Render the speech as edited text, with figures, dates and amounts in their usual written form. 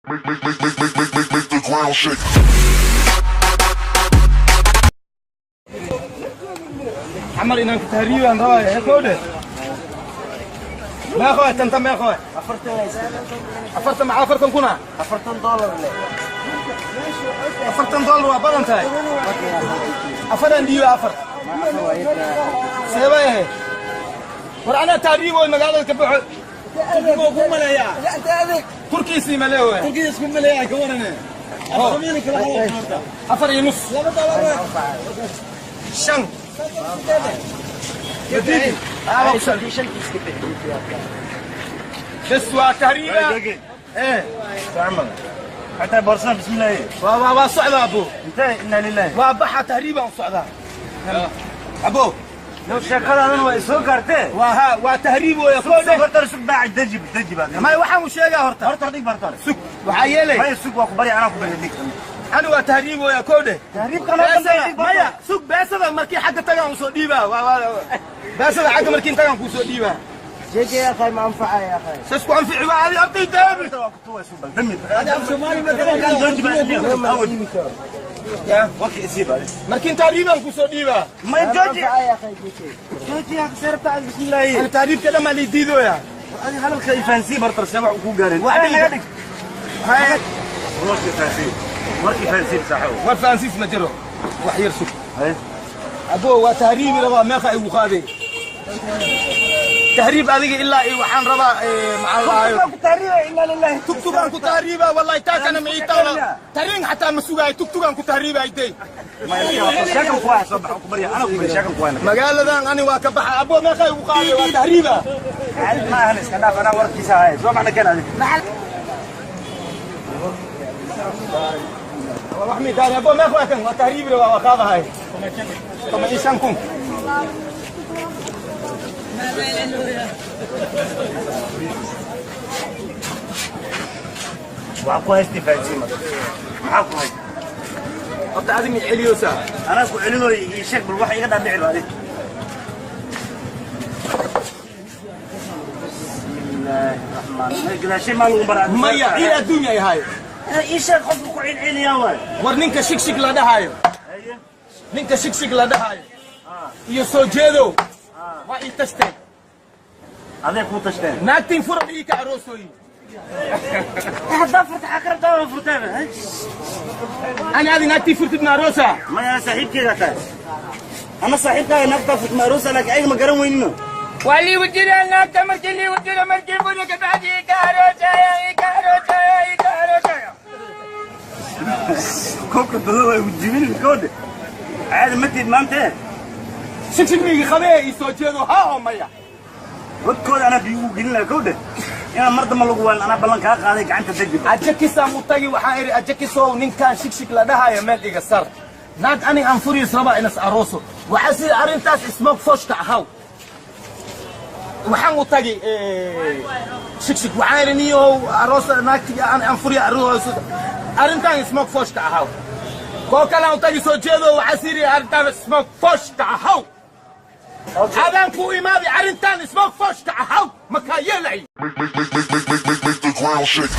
Make, make, make, make, make, make, make, make the ground shake. Camal inaan ku tahriibaan rabaya hekoodhe meeqo tanta meeqo 40 maca 40 kuna $40 leh. $40 waa badan tahay afaran dhiiba afar seebay ahayd war anaa tahriib oo magaalada ka baxo turkigo ku maleeyaa turkiisii maleewe Turkiga isku maleeyaa ka warane. 4.5 5 بس وتهريبه ايه تعمل حتى بورصة بسم الله waa socdaa ابو انت انا لله waa baxa tahriiba u socdaa ابو لو shaqadaadan way soo gaartee waa ha waa tahriib oo soo horta sug baa dajib dajib may waxaan u sheegaa horta horta dhig barto sug waxaa yeelay may sug waa ku bari anaa ku bari dhig ani waa tahriib oo koodhe tahriib kana maya sug beesada markii xagga tagaan usoo dhiibaa beesada xagga markii tagaan kusoo dhiibaa JJ يا اخي ما انفعه يا اخي. sasku anfici waa adi arday daabi markiin tahriibaan kusoo dhiibaa ما jooji انفعه يا اخي JJ. jooji ya sarta بسم الله ani tahriibka dhan maa liidiidooya هذه hadalka ifaansi bartar sabab ku gaarin Wax dhig. wax warki faansi warki faansi saxo war fahansiis ma jiro wax yar sug hay abo waa tahriibi rabaa meeqa igu qaaday tahriib adiga ilaa iyo waxaan rabaa maxaa la dhahayo ku tahriiba inna lillahi tugtugaan ku tahriiba wallahi taakana ma ii taala tariin xataa ma sugaayo tugtugaan ku tahriibay day shakan ku soo bax ku bari ana ku bari shakan ku ana magaaladan ani waa ka baxa abo meeqa igu qaaday waa tahriiba ma ahan iska dhaaf ana warkiisa hay soo macna keen adiga wax mi daari abo meeqa waa kan waa tahriibi rabaa waa qaadahay 15,000. Waa ku haystay faansi ma maxaa ku haystay horta adiga mi celiyoosaa anaa ku celinayo ii sheeg bal wax iga dhaadhici baadi bismillaahi raxmaan raxiim baraa maya ciil adduunya ay ahaay ii sheeg qofku ku cilciliyaa waay war ninka shigshig la dhahaayo ninka shigshig la dhahaayo iyo soo jeedow waa ii tashteen aday kuu tashteen naagtiin furan ii ka aroosooyin haddaa furta xakarabtaa waa furteen ani adi naagtii furtid ma aroosa maya ana saaxiibkeyga tahay ana saaxiibkaaga naagtaa furt ma aroosa laakiin ayaga ma garan weynino waa lii wajira naagta markii lii wajira markii furi kabacdi ii ka aroosaya ii ka aroosaya ii ka aroosaya koobka dado waa igu jibinin koodhe caadi ma tiid maante shigshig miigi qabee ii soo jeedo haa oo maya wadkooda anaa biyo ugu gelin lahaa koodhe inaan mar dambe lagu waalin anaa ballan kaa qaaday gacanta dajib ajakisaan u tagi waxaan idhi ajakisow ninkaan shigshig la dhahayo meel iga sar naag ani aan furiis rabaa inas arooso waxaa sida arrintaas smoke foshka ahaw waxaan u tagi shigshig waxaan idhi niyow aroosa naagtiga aan furiya arooso arrintaan smoke foshka ahaw koo kale aan u tagi soo jeedo waxaa siri arrintaan smoke foshka ahaw adaan ku imaaday arrintaan smoke foshka ahaw makaa yeelay Make, make, make, make, make, make, make, make the ground shake.